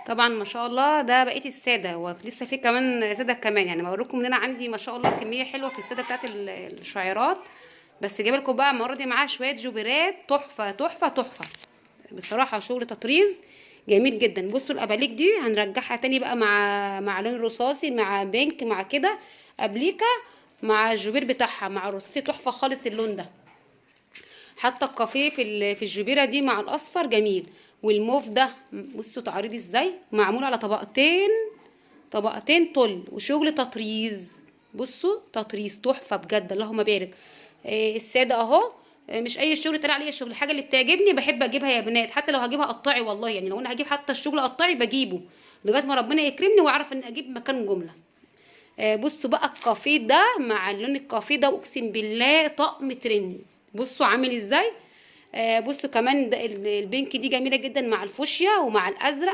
طبعا ما شاء الله ده بقية السادة، ولسه في كمان ساده كمان. يعني بوريكم ان انا عندي ما شاء الله كمية حلوة في السادة بتاعت الشعيرات. بس جايبه لكم بقى المرة دي معاها شوية جوبيرات تحفة تحفة تحفة بصراحة، شغل تطريز جميل جدا. بصوا الاباليك دي هنرجعها تاني بقى مع لون رصاصي مع pink مع كده ابليكا مع الجوبير بتاعها مع الرصاصي، تحفة خالص اللون ده. حتى الكافيه في الجبيرة دي مع الاصفر جميل. والموف ده بصوا تعريض ازاي، معمول على طبقتين، طبقتين طل وشغل تطريز. بصوا تطريز تحفة بجد، اللهم بارك. السادة اهو. مش اي شغل طلع عليه الشغل، الحاجة اللي بتعجبني بحب اجيبها يا بنات، حتى لو هجيبها قطعي والله. يعني لو انا هجيب حتى الشغل قطعي بجيبه لغاية ما ربنا يكرمني واعرف ان اجيب مكان جملة. بصوا بقى الكافيه ده مع اللون الكافيه ده، اقسم بالله طقم ترند. بصوا عامل ازاي. بصوا كمان ده ال pink دي جميلة جدا مع الفوشيا ومع الازرق.